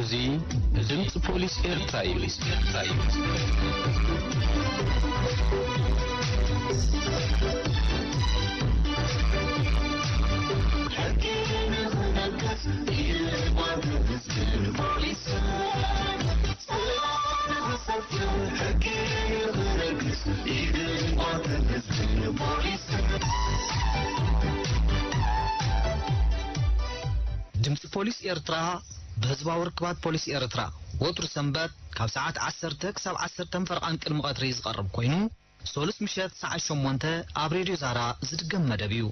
እዚ ድምፂ ፖሊስ ኤርትራ እዩ። ሕጊ ንኽነግስ ኢድ ጓንትን ህዝብን ፖሊስን፣ ሰላም ንኽሰፍን ሕጊ ንኽነግስ ኢድ ጓንትን ህዝብን ፖሊስን። ድምፂ ፖሊስ ኤርትራ ብህዝባዊ ርክባት ፖሊስ ኤርትራ ወትሩ ሰንበት ካብ ሰዓት ዓሰርተ ክሳብ ዓሰርተ ፈረቓን ቅድሚ ቀትሪ ዝቐርብ ኮይኑ፣ ሶሉስ ምሸት ሰዓት ሸሞንተ ኣብ ሬድዮ ዛራ ዝድገም መደብ እዩ።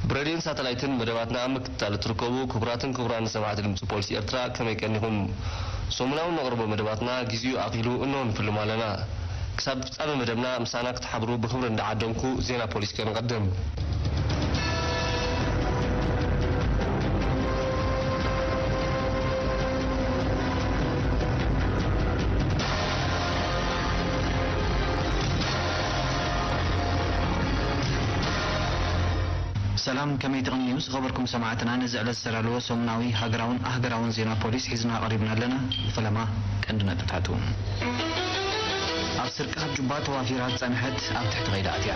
ብሬድዮን ሳተላይትን መደባትና ኣብ ምክትታል እትርከቡ ክቡራትን ክቡራን ሰማዕቲ ድምፂ ፖሊስ ኤርትራ፣ ከመይ ቀኒኹም? ሰሙናዊ እነቕርቦ መደባትና ግዜኡ ኣኺሉ እነሆ ንፍልሞ ኣለና። ክሳብ ፍጻመ መደብና ምሳና ክትሓብሩ ብኽብሪ እንዳዓደምኩ፣ ዜና ፖሊስ ከንቐድም። ሰላም፣ ከመይ ትቕንዩ ዝኸበርኩም ሰማዕትና? ነዚ ዕለት ዝተዳለወ ሰሙናዊ ሃገራውን ኣህገራውን ዜና ፖሊስ ሒዝና ቀሪብና ኣለና። ፈለማ ቀንዲ ነጥብታቱ። ኣብ ስርቂ ካብ ጁባ ተዋፊራ ዝጸንሐት ኣብ ትሕቲ ቀይዲ ኣትያ።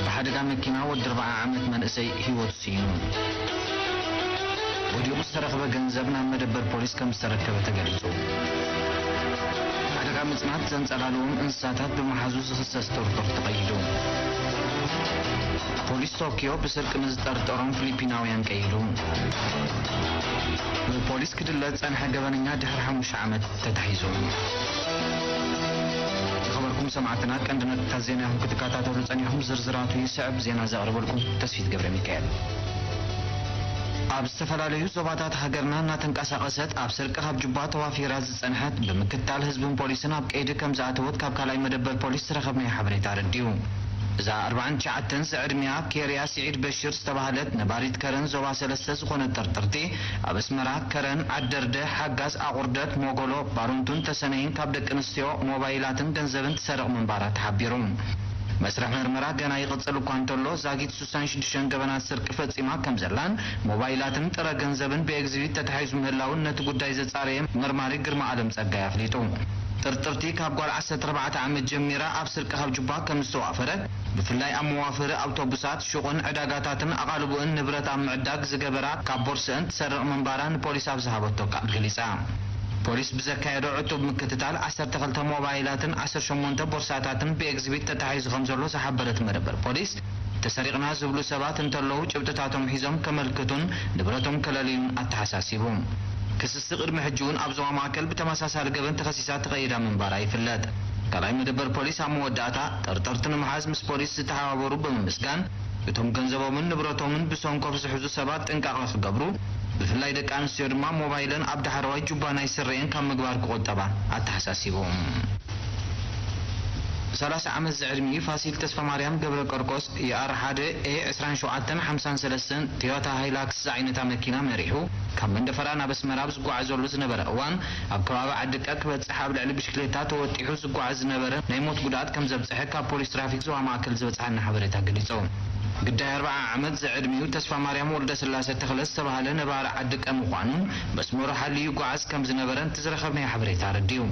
ብሓደጋ መኪና ወዲ ኣርብዓ ዓመት መንእሰይ ህይወቱ ስኢኑ። ወዲቑ ዝተረኽበ ገንዘብ ናብ መደበር ፖሊስ ከም ዝተረከበ ተገሊጹ። ሓደጋ ምጽናት ዘንጸላልዎም እንስሳታት ብምሓዙ ዝኽሰስ ጥርጡር ተቐይዱ። ፖሊስ ቶኪዮ ብስርቂ ንዝጠርጠሮም ፊሊፒናውያን ቀይዱ። ብፖሊስ ክድለ ዝጸንሐ ገበነኛ ድሕሪ ሓሙሽተ ዓመት ተታሒዙ። ዝኸበርኩም ሰማዕትና፣ ቀንዲ ነጥብታት ዜና ኢኹም ክትከታተሉ ጸኒሕኩም። ዝርዝራቱ ይስዕብ። ዜና ዘቕርበልኩም ተስፊት ገብረ ሚካኤል። ኣብ ዝተፈላለዩ ዞባታት ሃገርና እናተንቀሳቐሰት ኣብ ስርቂ ካብ ጁባ ተዋፊራ ዝጸንሐት፣ ብምክትታል ህዝብን ፖሊስን ኣብ ቀይዲ ከም ዝኣተወት ካብ ካልኣይ መደበር ፖሊስ ዝረኸብናዮ ሓበሬታ ኣረዲኡ። እዛ ኣርብዓን ትሽዓተን ዝዕድሚኣ ኬርያ ስዒድ በሽር ዝተባህለት ነባሪት ከረን ዞባ ሰለስተ ዝኾነት ጥርጥርቲ፣ ኣብ ኣስመራ፣ ከረን፣ ዓደርደ፣ ሓጋዝ፣ ኣቑርደት፣ ሞጎሎ፣ ባሩንቱን ተሰነይን ካብ ደቂ ኣንስትዮ ሞባይላትን ገንዘብን ትሰርቕ ምንባራ ተሓቢሩ። መስርሕ መርመራ ገና ይቕጽል እኳ እንተሎ፣ ዛጊት ስሳን ሽዱሽተን ገበናት ስርቂ ፈጺማ ከም ዘላን ሞባይላትን ጥረ ገንዘብን ብኤግዚቢት ተታሒዙ ምህላውን ነቲ ጉዳይ ዘጻረየ መርማሪ ግርማ ኣለም ጸጋይ ኣፍሊጡ። ጥርጥርቲ ካብ ጓል ዓሰርተ ኣርባዕተ ዓመት ጀሚራ ኣብ ስርቂ ካብ ጁባ ከም ዝተዋፈረት፣ ብፍላይ ኣብ መዋፈሪ ኣውቶቡሳት፣ ሹቕን ዕዳጋታትን ኣቓልቦኣን ንብረት ኣብ ምዕዳግ ዝገበራ ካብ ቦርስአን ትሰርቕ ምንባራ ንፖሊስ ኣብ ዝሃበቶ ቃል ገሊጻ። ፖሊስ ብዘካየዶ ዕቱብ ምክትታል ዓሰርተ ክልተ ሞባይላትን ዓሰርተ ሸሞንተ ቦርሳታትን ብኤግዚቢት ተታሒዙ ከም ዘሎ ዝሓበረት መደበር ፖሊስ፣ ተሰሪቕና ዝብሉ ሰባት እንተለዉ ጭብጥታቶም ሒዞም ከመልክቱን ንብረቶም ከለልዩን ኣተሓሳሲቡ። ክስሲ ቅድሚ ሕጂ እውን ኣብ ዞባ ማእከል ብተመሳሳሊ ገበን ተኸሲሳ ተቐይዳ ምንባራ ይፍለጥ። ካልኣይ መደበር ፖሊስ ኣብ መወዳእታ፣ ጠርጠርቲ ንምሓዝ ምስ ፖሊስ ዝተሓባበሩ ብምምስጋን፣ እቶም ገንዘቦምን ንብረቶምን ብሰንኮፍ ዝሕዙ ሰባት ጥንቃቐ ክገብሩ፣ ብፍላይ ደቂ ኣንስትዮ ድማ ሞባይለን ኣብ ዳሕረዋይ ጁባ ናይ ስረኤን ካብ ምግባር ክቑጠባ ኣተሓሳሲቡ። ሰላሳ ዓመት ዝዕድሚኡ ፋሲል ተስፋማርያም ገብረ ቀርቆስ፣ ኢ ኣር ሓደ ኤ ዕስራን ሸውዓተን ሓምሳን ሰለስተን ቶዮታ ሃይላክስ ዝዓይነታ መኪና መሪሑ ካብ መንደፈራ ናብ ኣስመራ ኣብ ዝጓዓዘሉ ዝነበረ እዋን፣ ኣብ ከባቢ ዓዲ ቀ ክበጽሕ ኣብ ልዕሊ ብሽክሌታ ተወጢሑ ዝጓዓዝ ዝነበረ ናይ ሞት ጉድኣት ከም ዘብጽሐ ካብ ፖሊስ ትራፊክ ዞባ ማእከል ዝበጽሓና ሓበሬታ ገሊጹ። ግዳይ ኣርብዓ ዓመት ዝዕድሚኡ ተስፋማርያም ወልደስላሴ ተኽለ ዝተባህለ ነባሪ ዓዲ ቀ ምዃኑን መስመሩ ሓልዩ ይጓዓዝ ከም ዝነበረን እቲ ዝረኸብናዮ ሓበሬታ ኣረዲኡ።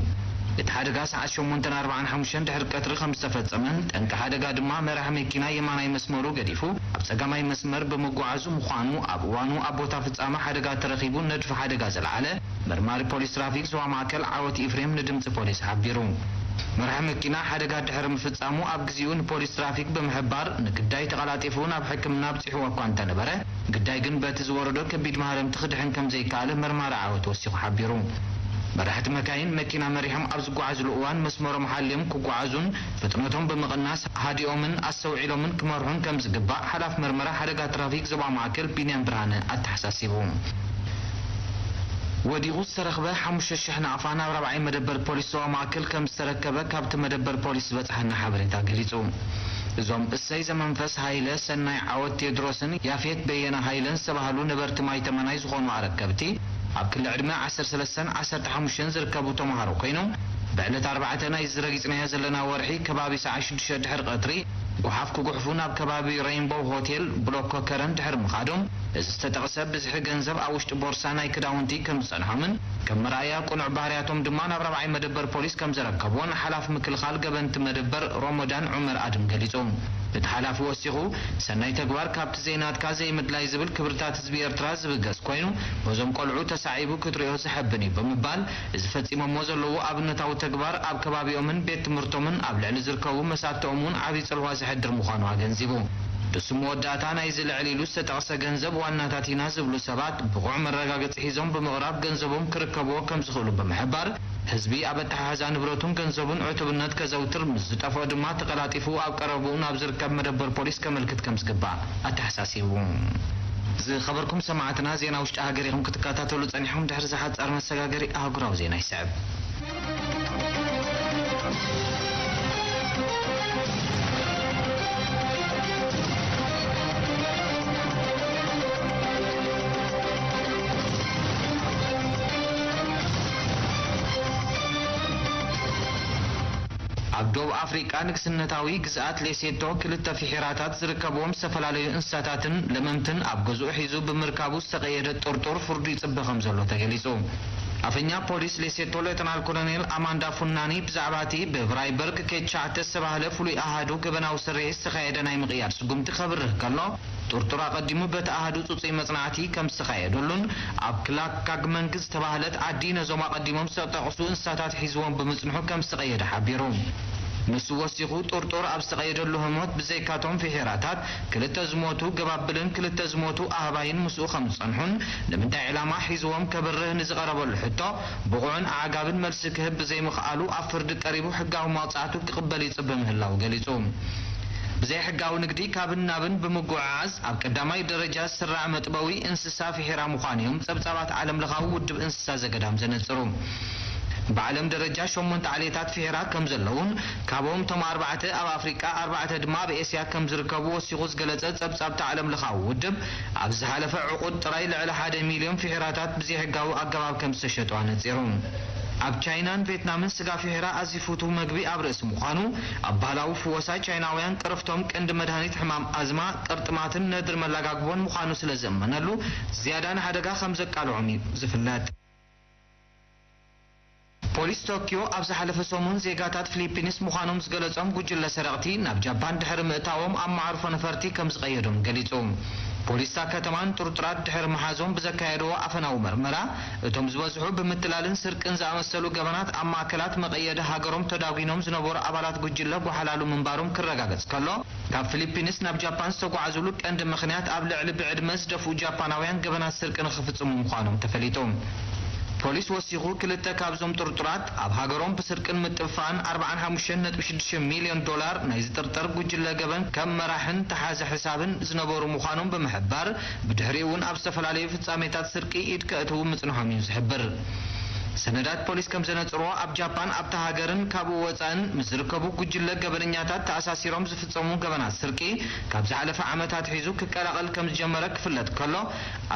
እቲ ሓደጋ ሰዓት ሸሞንተን ኣርብዓን ሓሙሽተን ድሕሪ ቀትሪ ከም ዝተፈጸመን፣ ጠንቂ ሓደጋ ድማ መራሒ መኪና የማናይ መስመሩ ገዲፉ ኣብ ጸጋማይ መስመር ብምጓዓዙ ምዃኑ፣ ኣብ እዋኑ ኣብ ቦታ ፍጻመ ሓደጋ ተረኺቡ ነድፊ ሓደጋ ዘልዓለ መርማሪ ፖሊስ ትራፊክ ዞባ ማእከል ዓወት ኢፍሬም ንድምጺ ፖሊስ ሓቢሩ። መራሒ መኪና ሓደጋ ድሕሪ ምፍጻሙ ኣብ ግዜኡ ንፖሊስ ትራፊክ ብምሕባር ንግዳይ ተቐላጢፉ ናብ ሕክምና ኣብጺሕዎ እኳ እንተነበረ፣ ግዳይ ግን በቲ ዝወረዶ ከቢድ ማህረምቲ ክድሕን ከም ዘይከኣለ መርማሪ ዓወት ወሲኹ ሓቢሩ። መራሕቲ መካይን መኪና መሪሖም ኣብ ዝጓዓዝሉ እዋን መስመሮም ሓልዮም ክጓዓዙን ፍጥነቶም ብምቕናስ ሃዲኦምን ኣስተውዒሎምን ክመርሑን ከም ዝግባእ ሓላፊ መርመራ ሓደጋ ትራፊክ ዞባ ማእከል ቢንያም ብርሃነ ኣተሓሳሲቡ። ወዲቑ ዝተረኽበ ሓሙሽተ ሽሕ ናቕፋ ናብ ራብዓይ መደበር ፖሊስ ዞባ ማእከል ከም ዝተረከበ ካብቲ መደበር ፖሊስ ዝበጽሓና ሓበሬታ ገሊጹ። እዞም እሰይ ዘመንፈስ ሃይለ፣ ሰናይ ዓወት ቴድሮስን ያፌት በየነ ሃይለን ዝተባህሉ ነበርቲ ማይ ተመናይ ዝኾኑ ኣረከብቲ፣ ኣብ ክሊ ዕድመ ዓሰርተ ሰለስተን ዓሰርተ ሓሙሽተን ዝርከቡ ተምሃሮ ኮይኖም፣ ብዕለት ኣርባዕተ ናይዚ ረጊጽናዮ ዘለና ወርሒ ከባቢ ሰዓት ሽዱሽተ ድሕሪ ቀትሪ፣ ጓሓፍ ክጉሕፉ ናብ ከባቢ ሬይንቦው ሆቴል ብሎኮ ከረን ድሕሪ ምኻዶም፣ እዚ ዝተጠቕሰ ብዝሒ ገንዘብ ኣብ ውሽጢ ቦርሳ ናይ ክዳውንቲ ከም ዝጸንሖምን፣ ከም መርኣያ ቅኑዕ ባህርያቶም ድማ ናብ ራብዓይ መደበር ፖሊስ ከም ዘረከብዎን ሓላፊ ምክልኻል ገበንቲ መደበር ሮሞዳን ዑመር ኣድም ገሊጹ። እቲ ሓላፊ ወሲኹ፣ ሰናይ ተግባር ካብቲ ዘይናትካ ዘይምድላይ ዝብል ክብርታት ህዝቢ ኤርትራ ዝብገስ ኮይኑ፣ በዞም ቆልዑ ተሳዒቡ ክትሪኦ ዘሐብን እዩ ብምባል፣ እዚ ፈጺሞሞ ዘለዉ ኣብነታዊ ተግባር ኣብ ከባቢኦምን ቤት ትምህርቶምን ኣብ ልዕሊ ዝርከቡ መሳትኦም እውን ዓብዪ ጽልዋ ዘሕድር ምዃኑ ኣገንዚቡ። ብስም መወዳእታ ናይዚ ልዕል ኢሉ ዝተጠቕሰ ገንዘብ ዋናታት ኢና ዝብሉ ሰባት ብቑዕ መረጋገጺ ሒዞም ብምቕራብ ገንዘቦም ክርከብዎ ከም ዝኽእሉ ብምሕባር፣ ህዝቢ ኣብ ኣተሓሕዛ ንብረቱን ገንዘቡን ዕቱብነት ከዘውትር፣ ምስ ዝጠፍኦ ድማ ተቐላጢፉ ኣብ ቀረብኡ ናብ ዝርከብ መደበር ፖሊስ ከመልክት ከም ዝግባእ ኣተሓሳሲቡ። ዝኸበርኩም ሰማዕትና፣ ዜና ውሽጢ ሃገር ኢኹም ክትከታተሉ ጸኒሕኩም። ድሕሪ ዝሓጻር መሰጋገሪ ኣህጉራዊ ዜና ይስዕብ። ኣብ ዶብ ኣፍሪቃ ንግስነታዊ ግዝኣት ሌሴቶ ክልተ ፊሒራታት ዝርከብዎም ዝተፈላለዩ እንስሳታትን ለመምትን ኣብ ገዝኡ ሒዙ ብምርካቡ ዝተቐየደ ጥርጡር ፍርዱ ይጽበ ከም ዘሎ ተገሊጹ። ኣፈኛ ፖሊስ ሌሴቶ ሌተናል ኮሎኔል ኣማንዳ ፉናኒ ብዛዕባ እቲ ብቭራይበርግ ኬ ትሽዓተ ዝተባህለ ፍሉይ ኣሃዱ ገበናዊ ስርሒት ዝተኻየደ ናይ ምቕያድ ስጉምቲ ከብርህ ከሎ፣ ጥርጡር ኣቐዲሙ በቲ ኣሃዱ ጽጹይ መጽናዕቲ ከም ዝተኻየደሉን ኣብ ክላካግመንግ ዝተባህለት ዓዲ ነዞም ኣቐዲሞም ዝተጠቕሱ እንስሳታት ሒዝዎም ብምጽንሑ ከም ዝተቐየደ ሓቢሩ። ንሱ ወሲኹ፣ ጥርጡር ኣብ ዝተቐየደሉ ህሞት ብዘይካቶም ፊሒራታት ክልተ ዝሞቱ ገባብልን ክልተ ዝሞቱ ኣህባይን ምስኡ ከም ዝጸንሑን፣ ንምንታይ ዕላማ ሒዝዎም ከብርህ ንዝቐረበሉ ሕቶ ብቑዕን ኣዕጋብን መልሲ ክህብ ብዘይምኽኣሉ ኣብ ፍርዲ ቀሪቡ ሕጋዊ መቕጻዕቱ ክቕበል ይጽበ ምህላዉ ገሊጹ። ብዘይሕጋዊ ንግዲ ካብን ናብን ብምጉዕዓዝ ኣብ ቀዳማይ ደረጃ ዝስራዕ መጥበዊ እንስሳ ፊሒራ ምዃኑ እዮም ጸብጻባት ዓለምለኻዊ ውድብ እንስሳ ዘገዳም ዘነጽሩ። ብዓለም ደረጃ ሸሞንተ ዓሌታት ፊሒራ ከም ዘለዉን ካብኦም እቶም ኣርባዕተ ኣብ ኣፍሪቃ፣ ኣርባዕተ ድማ ኣብ ኤስያ ከም ዝርከቡ ወሲኹ ዝገለጸ ጸብጻብ እቲ ዓለምለኻዊ ውድብ፣ ኣብ ዝሓለፈ ዕቑድ ጥራይ ልዕሊ ሓደ ሚልዮን ፊሒራታት ብዘይሕጋዊ ኣገባብ ከም ዝተሸጡ ኣነጺሩ። ኣብ ቻይናን ቬትናምን ስጋ ፊሒራ ኣዝዩ ፍቱው መግቢ ኣብ ርእሲ ምዃኑ፣ ኣብ ባህላዊ ፍወሳ ቻይናውያን ቅርፍቶም ቀንዲ መድሃኒት ሕማም ኣዝማ፣ ቅርጥማትን ነድሪ መላጋግቦን ምዃኑ ስለ ዝእመነሉ፣ ዝያዳ ንሓደጋ ከም ዘቃልዖም እዩ ዝፍለጥ። ፖሊስ ቶክዮ ኣብ ዝሓለፈ ሰሙን ዜጋታት ፊሊፒንስ ምዃኖም ዝገለጾም ጉጅለ ሰረቕቲ ናብ ጃፓን ድሕሪ ምእታዎም ኣብ መዓርፎ ነፈርቲ ከም ዝቐየዶም ገሊጹ። ፖሊስ እታ ከተማ ንጥርጡራት ድሕሪ ምሓዞም ብዘካየድዎ ኣፈናዊ መርመራ፣ እቶም ዝበዝሑ ብምትላልን ስርቅን ዝኣመሰሉ ገበናት ኣብ ማእከላት መቐየዲ ሃገሮም ተዳጒኖም ዝነበሩ ኣባላት ጉጅለ ጓሓላሉ ምንባሮም ክረጋገጽ ከሎ፣ ካብ ፊሊፒንስ ናብ ጃፓን ዝተጓዓዙሉ ቀንዲ ምኽንያት ኣብ ልዕሊ ብዕድመ ዝደፍኡ ጃፓናውያን ገበናት ስርቂ ንኽፍጽሙ ምዃኖም ተፈሊጡ። ፖሊስ ወሲኹ፣ ክልተ ካብዞም ጥርጡራት ኣብ ሃገሮም ብስርቅን ምጥፍፋእን ኣርብዓን ሓሙሽተን ነጥቢ ሽዱሽተ ሚልዮን ዶላር ናይ ዝጥርጠር ጉጅለ ገበን ከም መራሕን ተሓዚ ሕሳብን ዝነበሩ ምዃኖም ብምሕባር፣ ብድሕሪኡ እውን ኣብ ዝተፈላለዩ ፍጻሜታት ስርቂ ኢድ ከእትዉ ምጽንሖም እዩ ዝሕብር። ሰነዳት ፖሊስ ከም ዘነጽርዎ፣ ኣብ ጃፓን፣ ኣብታ ሃገርን ካብኡ ወጻእን ምስ ዝርከቡ ጉጅለ ገበነኛታት ተኣሳሲሮም ዝፍጸሙ ገበናት ስርቂ ካብ ዝሓለፈ ዓመታት ሒዙ ክቀላቐል ከም ዝጀመረ ክፍለጥ ከሎ፣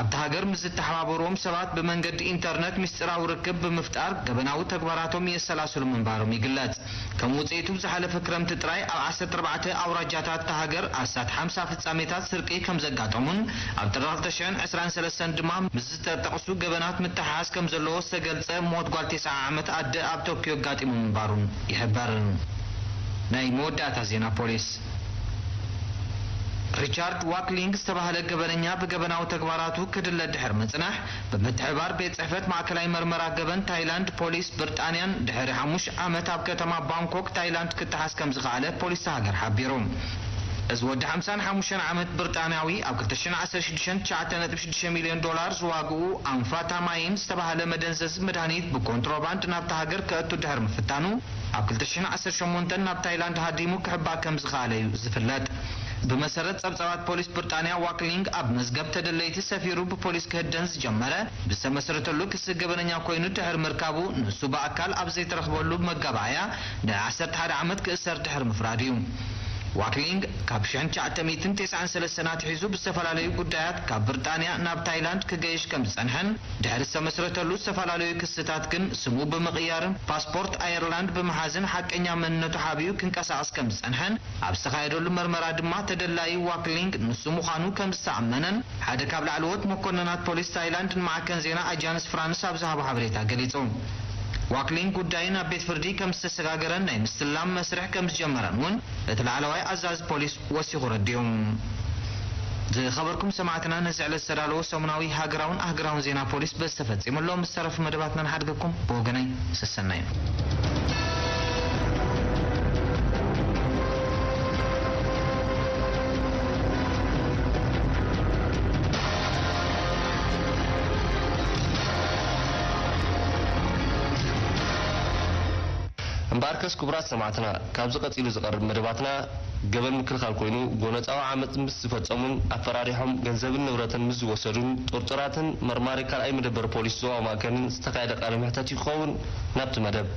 ኣብታ ሃገር ምስ ዝተሓባበርዎም ሰባት ብመንገዲ ኢንተርነት ምስጢራዊ ርክብ ብምፍጣር ገበናዊ ተግባራቶም የሰላስሉ ምንባሮም ይግለጽ። ከም ውጽኢቱ፣ ዝሓለፈ ክረምቲ ጥራይ ኣብ ዓሰርተ ኣርባዕተ ኣውራጃታት እታ ሃገር ኣስታት ሓምሳ ፍጻሜታት ስርቂ ከም ዘጋጠሙን ኣብ ጥሪ ክልተ ሽሕን ዕስራን ሰለስተን ድማ ምስ ዝተጠቕሱ ገበናት ምትሓሓዝ ከም ዘለዎ ዝተገልጸ ሞት ጓል ተስዓ ዓመት ኣደ ኣብ ቶክዮ ኣጋጢሙ ምንባሩን ይሕበር። ናይ መወዳእታ ዜና ፖሊስ። ሪቻርድ ዋክሊንግ ዝተባህለ ገበነኛ ብገበናዊ ተግባራቱ ክድለ ድሕሪ ምጽናሕ፣ ብምትሕብባር ቤት ጽሕፈት ማእከላይ መርመራ ገበን ታይላንድ፣ ፖሊስ ብሪጣንያን ድሕሪ ሓሙሽ ዓመት ኣብ ከተማ ባንኮክ ታይላንድ ክተሓዝ ከም ዝኸኣለ ፖሊስ እታ ሃገር ሓቢሩ። እዚ ወዲ ሓምሳን ሓሙሽተን ዓመት ብሪጣንያዊ፣ ኣብ ክልተ ሽሕን ዓሰርተ ሽዱሽተን ትሽዓተ ነጥቢ ሽዱሽተ ሚልዮን ዶላር ዝዋግኡ ኣምፋታማይን ዝተባህለ መደንዘዚ መድሃኒት ብኮንትሮባንድ ናብታ ሃገር ከእቱ ድሕሪ ምፍታኑ፣ ኣብ ክልተ ሽሕን ዓሰርተ ሸሞንተን ናብ ታይላንድ ሃዲሙ ክሕባእ ከም ዝኸኣለ እዩ ዝፍለጥ። ብመሰረት ጸብጻባት ፖሊስ ብሪጣንያ፣ ዋክሊንግ ኣብ መዝገብ ተደለይቲ ሰፊሩ ብፖሊስ ክህደን ዝጀመረ ብዝተመስረተሉ ክሲ ገበነኛ ኮይኑ ድሕሪ ምርካቡ፣ ንሱ ብኣካል ኣብ ዘይተረኽበሉ መጋባእያ ን ዓሰርተ ሓደ ዓመት ክእሰር ድሕሪ ምፍራዱ እዩ። ዋክሊንግ ካብ ሽሕን ትሽዓተ ሚእትን ተስዓን ሰለስተን ኣትሒዙ ብዝተፈላለዩ ጉዳያት ካብ ብሪጣንያ ናብ ታይላንድ ክገይሽ ከም ዝጸንሐን ድሕሪ ዝተመስረተሉ ዝተፈላለዩ ክስታት ግን ስሙ ብምቕያርን ፓስፖርት ኣየርላንድ ብምሓዝን ሓቀኛ መንነቱ ሓቢኡ ክንቀሳቐስ ከም ዝጸንሐን ኣብ ዝተኻየደሉ መርመራ ድማ ተደላዩ ዋክሊንግ ንሱ ምዃኑ ከም ዝተኣመነን ሓደ ካብ ላዕለዎት መኮንናት ፖሊስ ታይላንድ ንማዕከን ዜና ኣጃንስ ፍራንስ ኣብ ዝሃቦ ሓበሬታ ገሊጹ። ዋክሊንግ ጉዳዩ ናብ ቤት ፍርዲ ከም ዝተሰጋገረን ናይ ምስላም መስርሕ ከም ዝጀመረን እውን እቲ ላዕለዋይ ኣዛዚ ፖሊስ ወሲኹ ረዲኡ። ዝኸበርኩም ሰማዕትና፣ ነዚ ዕለት ዝተዳለወ ሰሙናዊ ሃገራውን ኣህጉራውን ዜና ፖሊስ በዚ ተፈጺሙ ኣሎ። ምስ ተረፉ መደባትና ንሓድገኩም። ብወገነይ ሰሰናዩ። እምበኣርከስ ክቡራት ሰማዕትና፣ ካብዚ ቀጺሉ ዝቐርብ መደባትና፣ ገበን ምክልኻል ኮይኑ፣ ጎነጻዊ ዓመጽ ምስ ዝፈጸሙን ኣፈራሪሖም ገንዘብን ንብረትን ምስ ዝወሰዱን ጥርጡራትን መርማሪ ካልኣይ መደበር ፖሊስ ዞባ ማእከልን ዝተኻየደ ቃለ መሕተት ይኸውን። ናብቲ መደብ።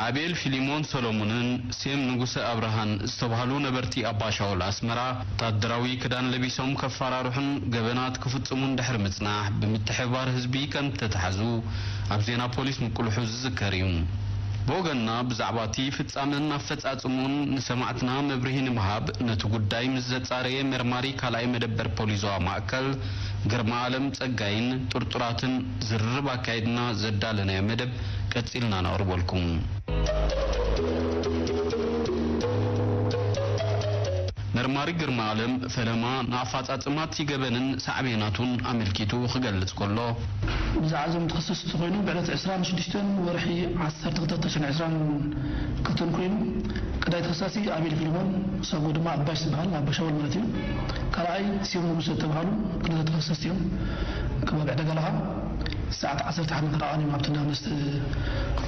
ኣቤል ፊሊሞን ሰሎሞንን ሴም ንጉሰ ኣብርሃን ዝተባህሉ ነበርቲ ኣባሻውል ኣስመራ፣ ወታደራዊ ክዳን ለቢሶም ከፈራርሑን ገበናት ክፍጽሙን ድሕሪ ምጽናሕ፣ ብምትሕብባር ህዝቢ ከም ተታሕዙ ኣብ ዜና ፖሊስ ምቁልሑ ዝዝከር እዩ። ብወገንና፣ ብዛዕባ እቲ ፍጻመን ኣፈጻጽምኡን ንሰማዕትና መብርሂ ንምሃብ፣ ነቲ ጉዳይ ምስ ዘጻረየ መርማሪ ካልኣይ መደበር ፖሊስ ዞባ ማእከል፣ ግርማ ኣለም ጸጋይን ጥርጡራትን ዝርርብ ኣካይድና ዘዳለናዮ መደብ ቀጺልና ነቕርበልኩም። መርማሪ ግርማ ኣለም ፈለማ ንኣፈጻጽማ እቲ ገበንን ሳዕቤናቱን ኣመልኪቱ ክገልጽ ከሎ፣ ብዛዕባ እዞም ተኸሰስቲ ኮይኑ፣ ብዕለት ዕስራን ሽዱሽተን ወርሒ ዓሰርተ ክልተ ሽሕን ዕስራን ክልተን ኮይኑ፣ ቀዳይ ተኸሳሲ ኣቤል ፊልሞን፣ ሳጎ ድማ ኣባሽ ዝበሃል፣ ኣባሻውል ማለት እዩ። ካልኣይ ሲዮን ንጉሰ ዝተባሃሉ ክልተ ተኸሰስቲ እዮም። ከባቢ ዕዳጋ ለኻ ሰዓት ዓሰርተ ሓደ ፈረቓ እዮም ኣብቲ እንዳ መስተ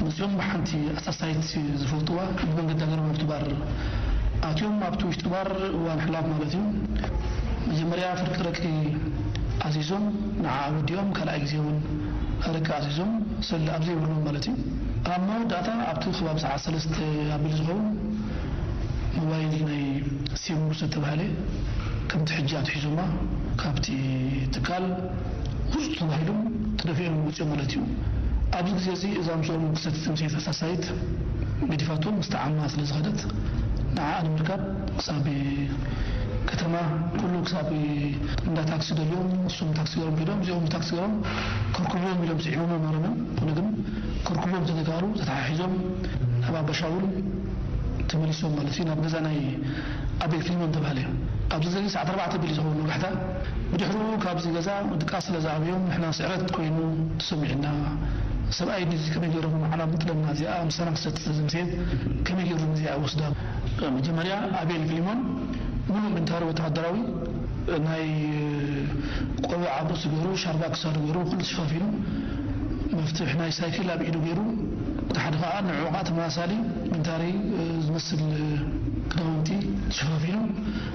መጺኦም። ብሓንቲ ኣሳሳይት ዝፈልጥዋ ብመንገዲ ሃገሮም ኣብቲ ባር ኣትዮም። ኣብቲ ውሽጢ ባር እዋን ሕላፍ ማለት እዩ፣ መጀመርያ ፍርቂ ረቂ ኣዚዞም፣ ንዓ ወዲኦም፣ ካልኣይ ግዜ እውን ረቂ ኣዚዞም፣ ሰለ ኣብ ዘይብሎም ማለት እዩ። ኣብ መወዳእታ ኣብቲ ከባቢ ሰዓት ሰለስተ ኣቢሉ ዝኸውን ሞባይል ናይ ሲም ዝተባህለ ከምቲ ሕጂ ኣትሒዞማ ካብቲ ትካል ውጹ ተባሂሎም ተደፊኦም ወጺኦም ማለት እዩ። ኣብዚ ግዜ እዚ እዛ ምስኦም ክሰቲ ዝመሰየት ኣሳሳይት ገዲፋቶም ምስቲ ዓማ ስለ ዝኸደት ንዓኣ ንምርካብ ክሳብ ከተማ ኩሉ ክሳብ እንዳ ታክሲ ደልዮም እሱም ታክሲ ገሮም ከይዶም እዚኦም ታክሲ ገሮም ከርኩብዎም ኢሎም ስዒቦም ኣማረመን። ኮነ ግን ከርኩብዎም ተተካሉ ተተሓሒዞም ናብ ኣባሻውል ተመሊሶም ማለት እዩ፣ ናብ ገዛ ናይ ኣቤል ፊልሞን ተባህለ። ኣብዚ ዘይ ሰዓት ኣርባዕተ ቢል ዝኸውን ወጋሕታ፣ ብድሕሩ ካብዚ ገዛ ድቃስ ስለ ዝኣብዮም ንሕና ስዕረት ኮይኑ ተሰሚዑና። ሰብኣይ ንዚ ከመይ ገይሮም ንዓና ምጥለና እዚኣ ምሳና ክሰቲ ዝምሴት ከመይ ገይሩ ነዚኣ ወስዳ? መጀመርያ ኣቤል ፊልሞን ምሉእ ምንታሪ ወተሃደራዊ ናይ ቆቢዕ ኣብ ርእሱ ገይሩ፣ ሻርባ ክሳዱ ገይሩ፣ ኩሉ ተሸፋፊኑ፣ መፍትሕ ናይ ሳይክል ኣብ ኢዱ ገይሩ፣ እቲ ሓደ ከኣ ንዕኡ ከኣ ተመሳሳሊ ምንታሪ፣ እ፣ ዝመስል፣ እ፣ ክዳውንቲ ተሸፋፊኑ፣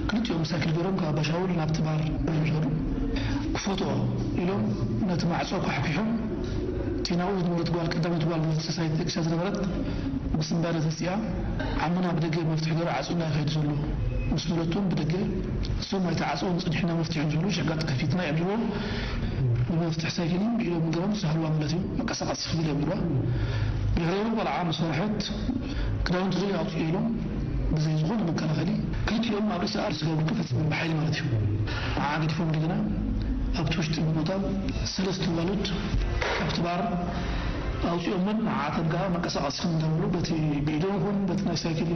ክልቲኦም ሳይክል ገይሮም ካብ ኣባሻውል ናብቲ ባር ይኸዱ። ክፈትኦ ኢሎም ነቲ ማዕጾ ኳሕኲሖም፣ እቲ ናብኡ ዝነበረት ጓል፣ ቀዳመይቲ ጓል፣ ሳይት ደቂሳ ዝነበረት፣ ብስንባደ ተሲኣ፣ ዓምና ብደገ መፍትሒ ገይሩ ዓጽዩና ይኸይድ ዘሎ ምስ በለቶም፣ ብደገ እሶም ኣይተዓጽወን፣ ጽኒሕና መፍትሒ ንዝብሉ ሸጋጥ ከፊትና እዮም ዝብሉ። ብመፍትሒ ሳይክልን ብኢዶም ገሮም ዝሰሃልዋ ማለት እዩ። መንቀሳቐሲ ክፍል እዮም ዝብልዋ። ድሕሪኡ ቆልዓ ምስ ፈርሐት ክዳውንቲ ዘይ ኣውፅኡ ኢሎም ብዘይ ዝኾነ መከላኸሊ ክልቲኦም ኣብ ርእሲ ኣር ስጋዊ ክፍጽም ብሓይሊ ማለት እዩ። ንዓ ገዲፎም እንደገና ኣብቲ ውሽጢ ብምእታው ሰለስተ ዋሉድ ካብቲ ባር ኣውፂኦምን ንዓተን ከዓ መንቀሳቐሲ ከም እንዳበሉ በቲ ብኢዶም ይኹን በቲ ናይ ሳይክል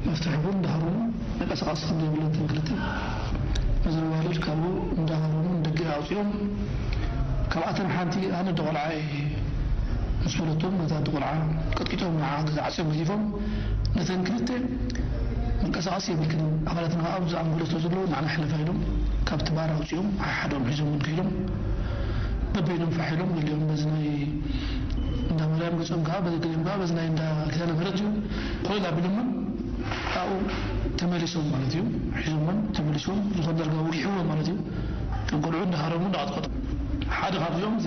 መፍትሒ ይኹን እንዳሃረሙ መንቀሳቐሲ ከም ዘይብለን እተን ክልተ ነዘን ኣዋልድ ካብኡ እንዳሃረሙ ንደገ ኣውፂኦም። ካብኣተን ሓንቲ ኣነ ደቆልዓ እየ ምስ በለቶም ነታ ደቆልዓ ቀጥቂጦም ንዓ ገዛ ዓፅዮም ገዲፎም ነተን ክልተ መንቀሳቐሲ የብልክንን ኣባላትና ኣብ ዝኣንጎሎ ስለ ዘሎ ንዓና ሕለፋ ኢሎም ካብቲ ባር ኣውፂኦም ሓሓዶም ሒዞም ከይዶም በበይኖም ፋሕ ኢሎም ገሊኦም በዚ ናይ እንዳ ማርያም ገጾም ከዓ በዚ ገሊኦም ከዓ በዚ ናይ እንዳ ኪዳነ ምሕረት እዩ። ኮለል ኣቢሎሞም ኣብኡ ተመሊሶም ማለት እዩ። ሒዞሞም ተመሊሶም ዝኾነ ዳርጋ ወጊሕዎ ማለት እዩ። እቶም ቆልዑ እንዳሃረሙ እንዳቐጥቀጡ ሓደ ካብዚኦም እዚ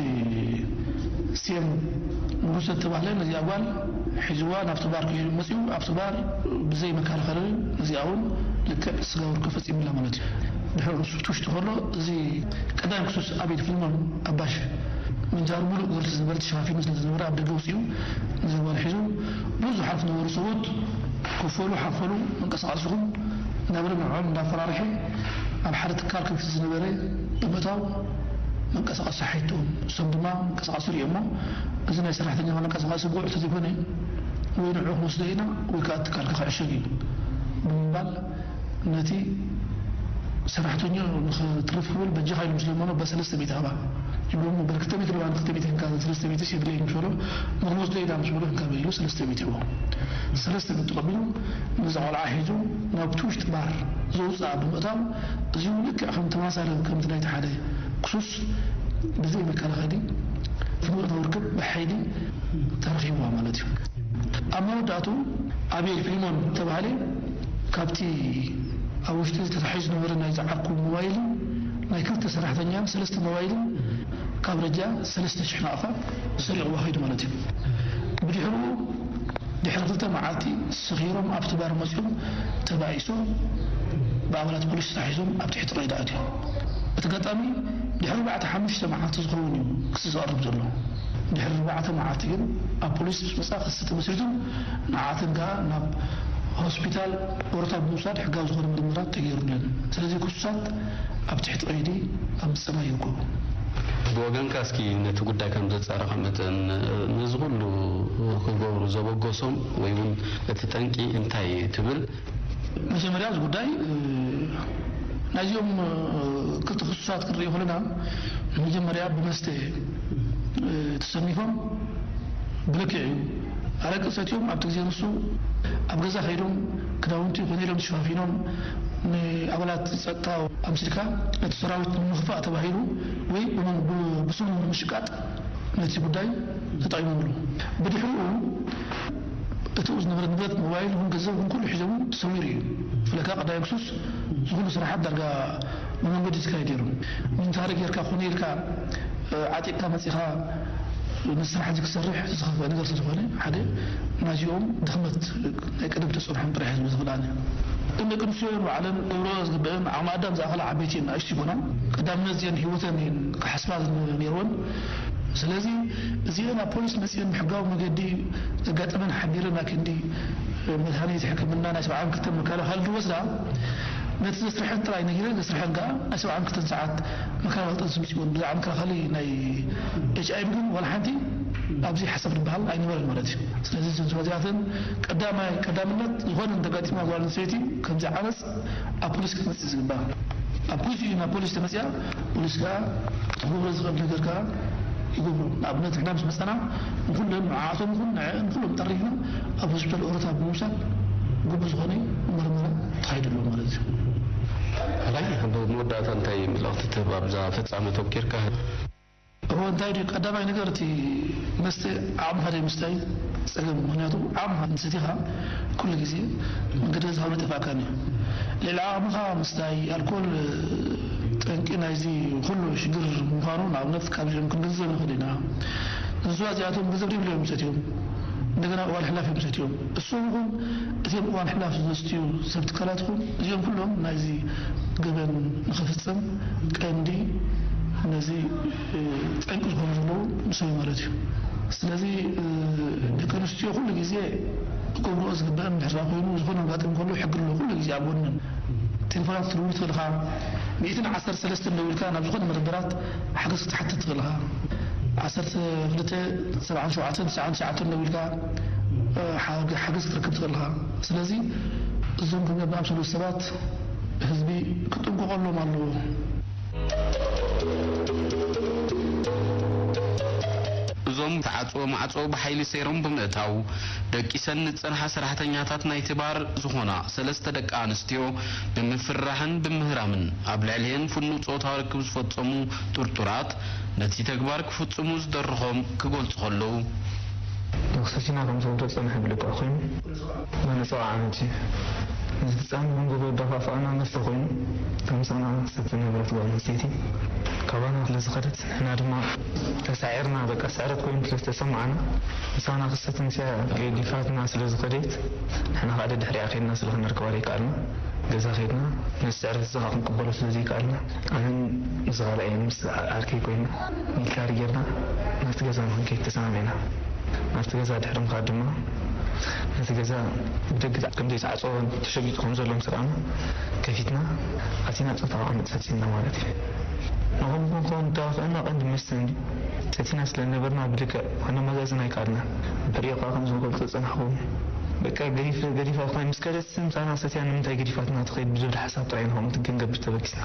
ስቴም ንጉሰ ዝተባህለ ነዚኣ ጓል ሒዝዋ ናብቲ ባር ከይዱ መፂኡ። ኣብቲ ባር ብዘይ መከራኸሪ ነዚኣ እውን ልክዕ ስጋ ወርኮ ፈፂሙላ ማለት እዩ። ድሕሪ ክሱስ ትውሽጢ ከሎ እዚ ቀዳማይ ክሱስ ኣቤል ፊልሞን ኣባሽ ምንጃር ሙሉእ ገርቱ ዝነበረ ተሸፋፊኑ ስለ ዝነበረ ኣብ ደገ ውፅኡ ነዚ ጓል ሒዙ ብዙሓት ዝነበሩ ሰብኡት ክፈሉ ሓፈሉ መንቀሳቐስኹም እናበለ ንዕኦም እንዳፈራርሐ ኣብ ሓደ ትካል ከፊቱ ዝነበረ ብምእታው መንቀሳቐሲ ሓይትኦም እሶም ድማ መንቀሳቐሲ ሪኦሞ እዚ ናይ ሰራሕተኛ መንቀሳቐሲ ብቑዕ ተዘይኮነ ወይ ንዑ ክወስዶ ኢና ወይ ከዓ ትካልካ ክዕሸግ እዩ ብምባል ነቲ ሰራሕተኛ ንኽትርፍ ክብል በጃኻ ኢሉ ምስ ለመኖ በሰለስተ ሚእቲ ሃባ ይብሎ እሞ በል ክልተ ሚእቲ ለባን ክልተ ሚእቲ ህንካ ሰለስተ ሚእቲ የድለይ ምስ በሎ ንኽንወስዶ ኢና ምስ በሎ ህንካ በል ኢሉ ሰለስተ ሚእቲ ይቦ ሰለስተ ሚእቲ ተቐቢሉ ነዛ ቆልዓ ሒዙ ናብ ትውሽጢ ባር ዘውፅኣ ብምእታው እዚኡ ልክዕ ከም ተማሳለ ከምቲ ናይቲ ሓደ ክሱስ ብዘይ መከላኸሊ ፍኖተ ውርክብ ብሓይሊ ተረኺብዋ ማለት እዩ። ኣብ መወዳእቱ ኣቤል ፊልሞን ተባህለ ካብቲ ኣብ ውሽጢ ተታሒዙ ዝነበረ ናይ ዝዓርኩ ሞባይልን ናይ ክልተ ሰራሕተኛን ሰለስተ ሞባይልን ካብ ረጃ ሰለስተ ሽሕ ናቕፋ ሰሪቕዋ ከይዱ ማለት እዩ። ብድሕሪኡ ድሕሪ ክልተ መዓልቲ ሰኺሮም ኣብቲ ባር መፂኦም ተባኢሶም ብኣባላት ፖሊስ ተታሒዞም ኣብ ትሕቲ ቀይዲ ኣትዮም። እቲ ኣጋጣሚ ድሕሪ ኣርባዕተ ሓሙሽተ መዓልቲ ዝኸውን እዩ ክሲ ዝቐርብ ዘሎ። ድሕሪ ኣርባዕተ መዓልቲ ግን ኣብ ፖሊስ ምስ መፅኣ ክሲ ተመስሪቱ ንዓተን ከዓ ናብ ሆስፒታል ኦሮታ ብምውሳድ ሕጋዊ ዝኾነ ምርመራ ተገይሩለን። ስለዚ ክሱሳት ኣብ ትሕቲ ቀይዲ ኣብ ምፅናይ ይርከቡ። ብወገንካ እስኪ ነቲ ጉዳይ ከም ዘጻረኻ መጠን ነዚ ኩሉ ክገብሩ ዘበገሶም ወይ እውን እቲ ጠንቂ እንታይ እዩ ትብል? መጀመርያ እዚ ጉዳይ ናይዚኦም ክልተ ክሱሳት ክንርኢ ከለና መጀመርያ ብመስተ ተሰኒፎም ብልክዕ እዩ ኣረቂ ሰትዮም ኣብቲ ግዜ ንሱ ኣብ ገዛ ከይዶም ክዳውንቲ ኮነ ኢሎም ተሸፋፊኖም ንኣባላት ጸጥታ ኣምሲልካ ነቲ ሰራዊት ንምኽፋእ ተባሂሉ ወይ ብስሙ ንምሽቃጥ ነቲ ጉዳይ ተጠቒሞምሉ። ብድሕሪኡ እቲኡ ዝነበረ ንብረት ሞባይል ይኹን ገንዘብ ይኹን ኩሉ ሒዞም ተሰዊሩ እዩ። ብፍላይ ከኣ ቀዳማይ ክሱስ ዝኹሉ ስራሓት ዳርጋ ብመንገዲ ዝካየድ ነይሩ። ምንታሪ ጌርካ ኮነ ኢልካ ዓጢቕካ መጺኻ ነቲ ስራሕ እዚ ክሰርሕ ዝኸፍአ ነገር ስለ ዝኾነ ሓደ ናይዚኦም ድኽመት ናይ ቀደም ተጸንሖም ጥራሕ እየ ዝብል ዝኽእል ኣነ። ግን ደቂ ኣንስትዮ እየን ባዕለን ክገብርኦ ዝግበአን ዓቕሚ ኣዳም ዝኣኸላ ዓበይቲ እየን፣ ንኣሽቱ ኣይኮናን። ቀዳምነት እዚአን ህይወተን እየን ክሓስባ ነይርወን። ስለዚ እዚአን ኣብ ፖሊስ መጺአን ብሕጋዊ መገዲ ዘጋጠመን ሓቢረን ኣክንዲ መድሃኒት ሕክምና ናይ ሰብዓ ዓመት ክትም መከላኸሊ ዝወስዳ ነቲ ዘስርሐን ጥራይ ነጊረን ዘስርሐን ከኣ ናይ ሰብዓ ዓመት ክትም ሰዓት መከላኸሊ ጥንሲ ምጽእወን ብዛዕባ መከላኸሊ ናይ ኤች ኣይ ቪ ግን ዋላ ሓንቲ ኣብዚ ሓሳብ ዝበሃል ኣይነበረን ማለት እዩ። ስለዚ እዘን ሰባት እዚኣተን ቀዳማይ ቀዳምነት ዝኾነ እንተጋጢማ ጓል ኣንስተይቲ ከምዚ ዓመፅ ኣብ ፖሊስ ክትመፅእ ዝግባእ ኣብ ኩዚ ናብ ፖሊስ ተመፅያ ፖሊስ ከዓ ክገብሮ ዝኽእል ነገር ከዓ ይገብሩ። ንኣብነት ንሕና ምስ መፀና ንኩለን ንዓኣቶም ይኹን ንዕአን ኩሎም ጠሪፍና ኣብ ሆስፒታል ኦሮታ ብምውሳድ ግቡእ ዝኾነ መርመራ ተኻይዱ ኣሎ ማለት እዩ። ሕራይ መወዳእታ እንታይ መልእኽቲ ትህብ ኣብዛ ፍፃመ ተወኪርካ? እወ እንታይ ድዩ ቀዳማይ ነገር እቲ መስተ ዓቕምኻ ደይ ምስታይ ፀገም ምክንያቱ ዓቕምኻ እንሰቲኻ ኩሉ ግዜ መንገዲ ዝሃብ ይጠፍኣካን እዩ ልዕሊ ዓቕምኻ ምስታይ ኣልኮል ጠንቂ ናይዚ ኩሉ ሽግር ምዃኑ ንኣብነት ካብዚኦም ክንግንዘብ ንኽእል ኢና። ንስዋ እዚኣቶም ገንዘብ ደይብሉ እዮም ሰትዮም እንደገና እዋን ሕላፍ እዮም ሰትዮም እሶም ይኹን እዚኦም እዋን ሕላፍ ዝመስትዩ ሰብ ትካላት ይኹን እዚኦም ኩሎም ናይዚ ገበን ንኽፍፅም ቀንዲ ነዚ ጠንቂ ዝኾኑ ዘለዉ ንሶም ማለት እዩ። ስለዚ ደቂ ኣንስትዮ ኩሉ ግዜ ክገብርኦ ዝግበአን ድሕራ ኮይኑ ዝኾነ ኣጋጥም ከሎ ሕጊ ኣሎ ኩሉ ግዜ ኣብ ጎንን ቴሌፎናት ክትድውል ትኽእል ኢኻ። ሚእትን ዓሰርተ ሰለስተን ደዊልካ ናብ ዝኾነ መደበራት ሓገዝ ክትሓትት ትኽእል ኢኻ። ዓሰርተ ክልተ ሰብዓን ሸውዓተን ትስዓን ትሽዓተን ደዊልካ ሓገዝ ክትረክብ ትኽእል ኢኻ። ስለዚ እዞም ከምዚኦም ዝኣምሰሉ ሰባት ህዝቢ ክጥንቀቐሎም ኣለዎ። እዞም ተዓጽዎ ማዕጾ ብሓይሊ ሰይሮም ብምእታው ደቂሰን ዝጸንሓ ሰራሕተኛታት ናይቲ ባር ዝኾና ሰለስተ ደቂ ኣንስትዮ ብምፍርራሕን ብምህራምን ኣብ ልዕሊኤን ፍኑው ጾታዊ ርክብ ዝፈጸሙ ጥርጡራት ነቲ ተግባር ክፍጽሙ ዝደረኾም ክገልጹ ከለዉ ንኽሰቲና ከም ዝኸብዶ ዝጸንሐ ብልክዕ ኮይኑ፣ መነጸዋ ዓመት እዩ። ንዝፍጻም መንጎ ዘደፋፍኣና መስተ ኮይኑ፣ ከምሳና ሰቲ ነበረት ጓል ኣንስተይቲ ካባና ስለ ዝኸደት፣ ንሕና ድማ ተሳዒርና፣ በቃ ስዕረት ኮይኑ ስለ ዝተሰማዓና፣ ምሳና ክሰቲ ንስያ ገዲፋትና ስለ ዝኸደት፣ ንሕና ከዓ ደድሕሪኣ ከይድና ስለ ክንረክባ ዘይከኣልና፣ ገዛ ከይድና ነቲ ስዕረት እዚ ከዓ ክንቅበሎ ስለ ዘይከኣልና፣ ኣነን እዚ ካልኣይ ምስ ዓርከይ ኮይና ሚልታሪ ጌርና ናብቲ ገዛ ንኽንከይድ ተሰማሚዕና። ናብቲ ገዛ ድሕሪ ምኻድ ድማ፣ ነቲ ገዛ ብደገ ከም ዘይተዓጸወ ተሸጊጡ ከም ዘሎ ምስ ረኣና፣ ከፊትና ኣቲና ጸጥታ ኣቐምጥ ፈጺምና ማለት እዩ። ንኹም ክንከውን ዝደፋፍኣና ቀንዲ መስተ እንድዩ። ሰቲና ስለ ዝነበርና ብልክዕ ክነመዛዝን ኣይከኣልናን። ብድሕሪኡ ከኣ ከም ዝንፈልጦ ዝጸናሕኩ፣ በቃ ገዲፍ-፣ ገዲፋ ይኾን ምስ ከደት ምሳና ሰትያ ንምንታይ ገዲፋትና ትኸይድ ብዝብል ሓሳብ ጥራይ ኢና ከምኡ ክንገብር ተበጊስና።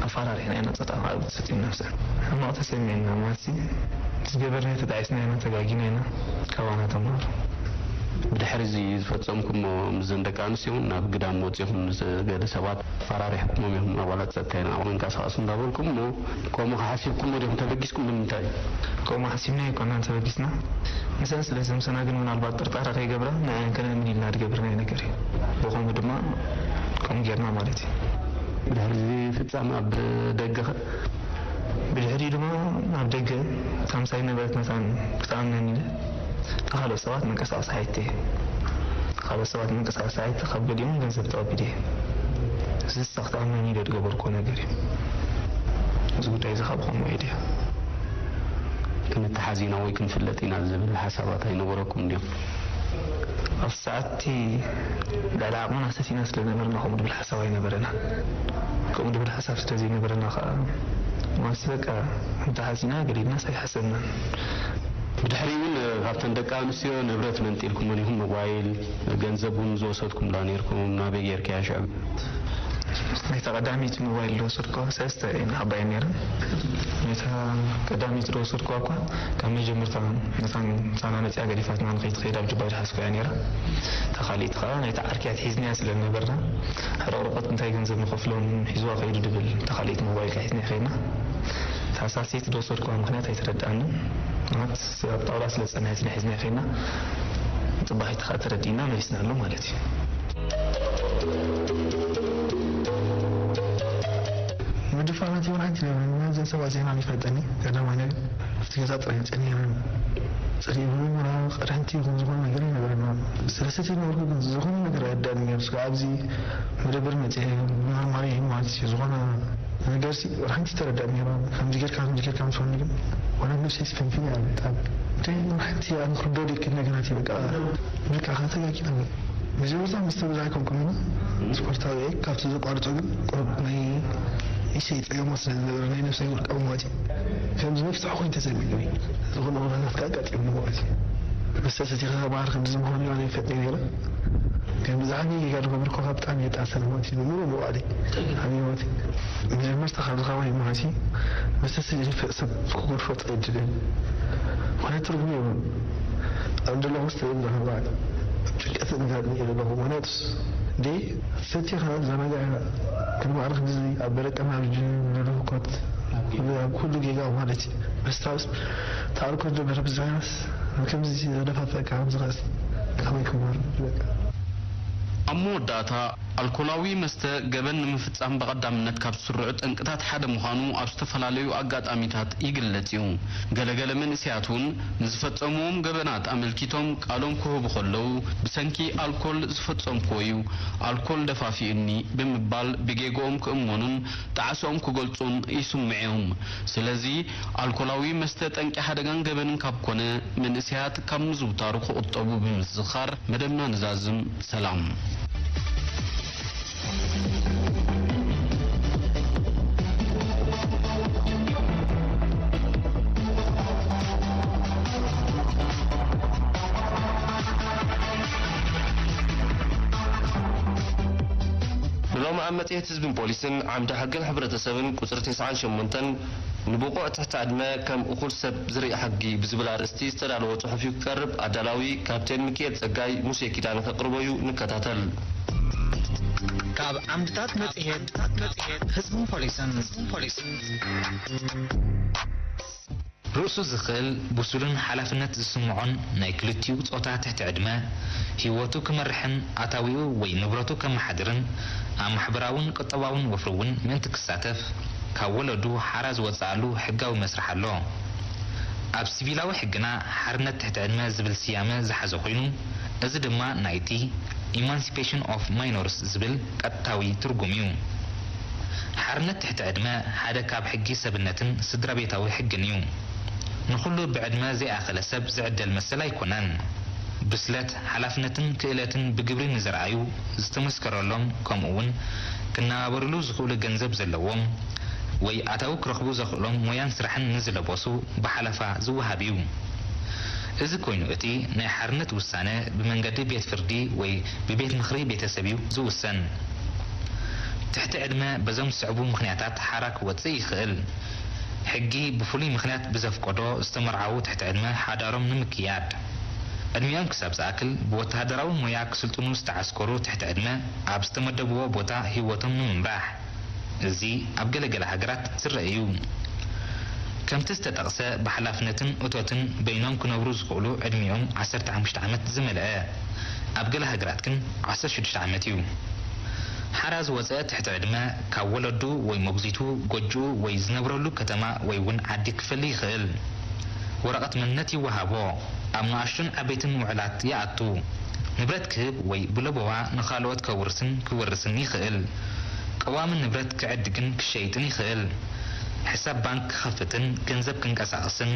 ኣፈራሪሕና ኢና ጸጥታ ኣብ ሰትዩ ነብሰ። ሕማቕ ተሰሚዕና ማለትሲ፣ እቲ ዝገበርናዮ ተጣዒስና ኢና፣ ተጋጊና ኢና፣ ካባና ተምሃሩ። ብድሕሪ እዚ ዝፈጸምኩሞ ምስ ዘን ደቂ ኣንስትዮ እውን ናብ ግዳም ወጺኹም ምስ ገለ ሰባት ኣፈራሪሕኩሞም ኢኹም፣ ኣባላት ጸጥታ ኢና፣ ኣብኡ መንቀሳቐሱ እንዳበልኩም እሞ ከምኡ ሓሲብኩሞ ዲኹም ተበጊስኩም? ንምንታይ? ከምኡ ሓሲብና ኣይኮናን ተበጊስና። ምሰን ስለ ዘምሰና ግን ምናልባት ጥርጣረ ከይገብራ ንዐን ከነእምን ኢልና ዝገብርናዮ ነገር እዩ። ብኸምኡ ድማ ከምኡ ጌርና ማለት እዩ። ብድሕሪ እዚ ፍጻመ ኣብ ደገ ኸ? ብድሕሪኡ ድማ ኣብ ደገ እታ ምሳይ ነበረት መታን ክትኣምነኒ ኢለ ንኻልኦት ሰባት መንቀሳቐሲ ሓይተ እየ። ካልኦት ሰባት መንቀሳቐሲ ሓይተ ካብ ገሊኦም ገንዘብ ተቐቢለ እየ። እዚ ንሳ ክትኣምነኒ ኢለ ዝገበርኩዎ ነገር እዩ። እዚ ጉዳይ እዚ ካብ ከምኡ እዩ ድያ? ክንተሓዝ ኢና ወይ ክንፍለጥ ኢና ዝብል ሓሳባት ኣይነበረኩም ድዮም? ኣብቲ ሰዓት እቲ ልዕሊ ዓቕምና ሰቲና ስለ ዝነበርና ከምኡ ድብል ሓሳብ ኣይነበረናን። ከምኡ ድብል ሓሳብ ስለ ዘይነበረና ከዓ ማለት በቃ እንተሓዚና ገዲድናስ ኣይሓሰብናን። ብድሕሪ እውን ካብተን ደቂ ኣንስትዮ ንብረት መንጢልኩመን ኢኹም፣ ሞባይል፣ ገንዘብ እውን ዝወሰድኩምላ ነይርኩም፣ ናበይ ጌርክያ ሽዑ? ናይታ ቀዳመይቲ ሞባይል ዝወሰድኩዋ ሰለስተ እየን ዓባየን ነይረን። ናይታ ቀዳመይቲ ዝወሰድኩዋ እኳ ካብ መጀመርታ ነታን ሳና መፅያ ገዲፋትና ንኸይትኸይድ ኣብ ጅባ ዝሓዝኩ እያ ነይራ። እታ ካልኣይቲ ከዓ ናይታ ዓርክያ ኣትሒዝናያ ስለ ዝነበርና፣ ሕርቕርቆት እንታይ ገንዘብ ንኸፍሎም ሒዝዋ ከይዱ ድብል እታ ካልኣይቲ ሞባይል ከዓ ሒዝናያ ከይድና። እታ ሳልሰይቲ ዝወሰድኩዋ ምኽንያት ኣይተረድኣንን። ማለት ኣብ ጣውላ ስለ ዝፀንሐት ኢና ሒዝናያ ከይድና። ፅባሒቲ ከዓ ተረዲእና መሊስናሉ ማለት እዩ። ምድፋራት ይሆን ሓንቲ ነገር ነዘን ሰባት ዜና ይፈልጠኒ። ቀዳማይ ነገር ኣብቲ ገዛ ጥራይ ጸኒሕና ጸኒሕና ምራቕ፣ ቅርሕንቲ ይኹን ዝኾነ ነገር ኣይነበረና። ሰለስተ ነበርኩ ግን ዝኾነ ነገር ኣየዳልን ነይሩ። ስጋ ኣብዚ መደበር መጽሔ ኖርማሊ ማለት እዩ። ዝኾነ ነገርሲ ቅርሕንቲ ተረዳእ ነይሩ። ከምዚ ጌርካ፣ ከምዚ ጌርካ ምስ በሉኒ ግን ዋላ ነብሰይ ስፈንፍን እያ በጣም። እንታይ ቅርሕንቲ እያ ንኽርዶ ደቂ ነገራት እዩ በቃ። በቃ ከተጋጊና መጀመርታ ምስ ተበላዕኩም ከመና ስፖርታዊ እየ። ካብቲ ዘቋርጾ ግን ቁሩብ ናይ ኢሰይ ጸገማት ስለ ዝነበረ ናይ ነብሰይ ውልቃዊ ማለት እዩ። ከም ዝመፍትሒ ኮይኑ ተሰሚዑኒ። ዝኾነ ኩነታት ከኣ ኣጋጢሙኒ ማለት እዩ። መስተ ሰቲኻ ማዕረ ከምዚ ምዃኑ ኣነ ይፈልጥ ነይረ። ግን ብዛዕባ ጌጋ ዝገበርኩ ካብ ብጣዕሚ የጣሰ ማለት እዩ። ንሙሉ መዋዕለይ ኣብ ህይወተይ መጀመርታ ካብ ዝኸባይ ማለት እዩ። መስተ ሰቲኻ ሰብ ክጎድፎ ኣይድልን። ምኽንያቱ ትርጉም የብሉን። ኣብ ዘለኹ ውስጥ ዝረኸባ ጭንቀት ንጋር እየ ዘለኹ። ምኽንያቱስ እንዴ ሰቲኻ ዘናጋ ከም ማዕረ ክንድዚ ኣብ በረቀና ኣብ ጅ-፣ ንርህኮት ኩሉ፣ ኣብ ኩሉ ጌጋ ማለት እዩ። መስታውስ ተኣልኮል ዶ መረብ ዝባያስ ከምዚ ዘደፋፈካ ከምዚ ኸስ ከመይ ክመር በቃ። ኣብ መወዳእታ፣ ኣልኮላዊ መስተ ገበን ንምፍጻም ብቐዳምነት ካብ ዝስርዑ ጠንቅታት ሓደ ምዃኑ ኣብ ዝተፈላለዩ ኣጋጣሚታት ይግለጽ እዩ። ገለገለ መንእሰያት እውን ንዝፈጸምዎም ገበናት ኣመልኪቶም ቃሎም ክህቡ ከለዉ፣ ብሰንኪ ኣልኮል ዝፈጸምክዎ እዩ፣ ኣልኮል ደፋፊኡኒ ብምባል ብጌግኦም ክእመኑን ጣዕስኦም ክገልጹን ይስምዑ እዮም። ስለዚ ኣልኮላዊ መስተ ጠንቂ ሓደጋን ገበንን ካብ ኮነ፣ መንእሰያት ካብ ምዝውታሩ ክቑጠቡ ብምዝኻር መደብና ንዛዝም። ሰላም። ንሎሚ ኣብ መጽሔት ህዝብን ፖሊስን ዓምዲ ሕግን ሕብረተሰብን ቁጽሪ ተስዓን ሸሞንተን ንብቑዕ ትሕቲ ዕድመ ከም እኹል ሰብ ዝርኢ ሕጊ ብዝብል ኣርእስቲ ዝተዳለወ ጽሑፍ እዩ ክቀርብ። ኣዳላዊ ካፕቴን ሚኪኤል ጸጋይ ሙሴ ኪዳነ ከቕርቦ እዩ። ንከታተል። ካብ ዓምድታት መጽሔት ህዝብን ፖሊስን። ርእሱ ዝኽእል፣ ብሱልን ሓላፍነት ዝስምዖን ናይ ክልቲኡ ጾታ ትሕቲ ዕድመ፣ ህይወቱ ክመርሕን ኣታዊኡ ወይ ንብረቱ ከመሓድርን ኣብ ማሕበራውን ቁጠባውን ወፍሪ እውን ምእንቲ ክሳተፍ፣ ካብ ወለዱ ሓራ ዝወጽኣሉ ሕጋዊ መስርሕ ኣሎ። ኣብ ሲቪላዊ ሕግና ሓርነት ትሕቲ ዕድመ ዝብል ስያመ ዝሓዘ ኮይኑ፣ እዚ ድማ ናይቲ Emancipation of Minors ዝብል ቀጥታዊ ትርጉም እዩ። ሓርነት ትሕቲ ዕድመ ሓደ ካብ ሕጊ ሰብነትን ስድራ ቤታዊ ሕግን እዩ። ንኹሉ ብዕድመ ዘይኣኸለ ሰብ ዝዕደል መሰል ኣይኮነን። ብስለት፣ ሓላፍነትን ክእለትን ብግብሪ ንዝረኣዩ፣ ዝተመስከረሎም፣ ከምኡ እውን ክነባበርሉ ዝኽእሉ ገንዘብ ዘለዎም ወይ ኣታዊ ክረኽቡ ዘኽእሎም ሞያን ስራሕን ንዝለበሱ ብሓለፋ ዝወሃብ እዩ። እዚ ኮይኑ እቲ ናይ ሓርነት ውሳነ ብመንገዲ ቤት ፍርዲ ወይ ብቤት ምኽሪ ቤተሰብ እዩ ዝውሰን። ትሕቲ ዕድመ በዞም ዝስዕቡ ምኽንያታት ሓራ ክወጽእ ይኽእል። ሕጊ ብፍሉይ ምኽንያት ብዘፍቀዶ ዝተመርዓዉ ትሕቲ ዕድመ ሓዳሮም ንምክያድ። ዕድሚኦም ክሳብ ዝኣክል ብወተሃደራዊ ሞያ ክስልጥኑ ዝተዓስከሩ ትሕቲ ዕድመ ኣብ ዝተመደብዎ ቦታ ህይወቶም ንምምራሕ። እዚ ኣብ ገለ ገለ ሃገራት ዝረአ እዩ። ከምቲ ዝተጠቕሰ ብሓላፍነትን እቶትን በይኖም ክነብሩ ዝኽእሉ ዕድሚኦም ዓሰርተ ሓሙሽተ ዓመት ዝመልአ፣ ኣብ ገለ ሃገራት ግን ዓሰርተ ሽዱሽተ ዓመት እዩ። ሓራ ዝወጸ ትሕቲ ዕድመ ካብ ወለዱ ወይ መጉዚቱ፣ ጎጆኡ ወይ ዝነብረሉ ከተማ ወይ እውን ዓዲ ክፈሊ ይኽእል። ወረቐት መንነት ይወሃቦ። ኣብ ንኣሽቱን ዓበይትን ውዕላት ይኣቱ። ንብረት ክህብ ወይ ብለበዋ ንኻልኦት ከውርስን ክወርስን ይኽእል። ቀዋሚ ንብረት ክዕድግን ክሸይጥን ይኽእል። ሕሳብ ባንክ ክኸፍትን ገንዘብ ክንቀሳቕስን